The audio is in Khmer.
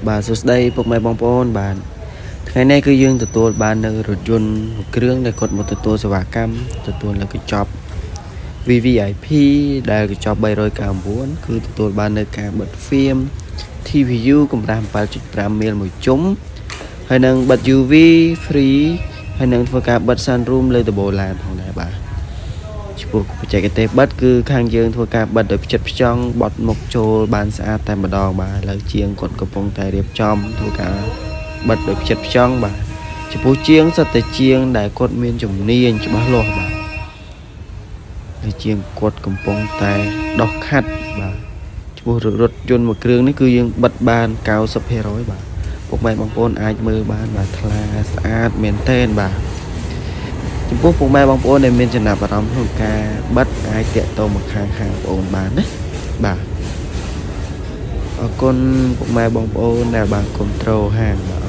បាទសួស្តីពុកម៉ែបងប្អូនបាទថ្ងៃនេះគឺយើងទទួលបាននៅរថយន្តមួយគ្រឿងដែលគាត់មកទទួលសេវាកម្មទទួលនៅកញ្ចប់ VVIP ដែលកញ្ចប់399គឺទទួលបាននៅការបិទហ្វៀម TPU កម្រាស់7.5មីលមួយជុំហើយនឹងបិទ UV free ហើយនឹងធ្វើការបិទ sunroof លើដំបូលឡានផងដែរបាទចំពោះបច្ចេកទេសបិទគឺខាងយើងធ្វើការបិទដោយផ្ចិតផ្ចង់បត់មុខចូលបានស្អាតតែម្ដងបាទឥឡូវជាងគាត់កំពុងតែរៀបចំធ្វើការបិទដោយផ្ចិតផ្ចង់បាទចំពោះជាងសុទ្ធតែជាងដែលគាត់មានជំនាញច្បាស់លាស់បាទហើយជាងគាត់កំពុងតែដោះខាត់បាទចំពោះរថយន្តមួយគ្រឿងនេះគឺយើងបិទបាន90%បាទពុកម៉ែបងប្អូនអាចមើលបានបាទថ្លាស្អាតមែនទែនបាទចំពោះពុកម៉ែបងប្អូនដែលមានចំណាប់អារម្មណ៍ក្នុងការបិទអាចទាក់ទងមកខាងខាងបងប្អូនបានណាបាទអរគុណពុកម៉ែបងប្អូនដែលបានគ្រប់គ្រងហាងបាទ។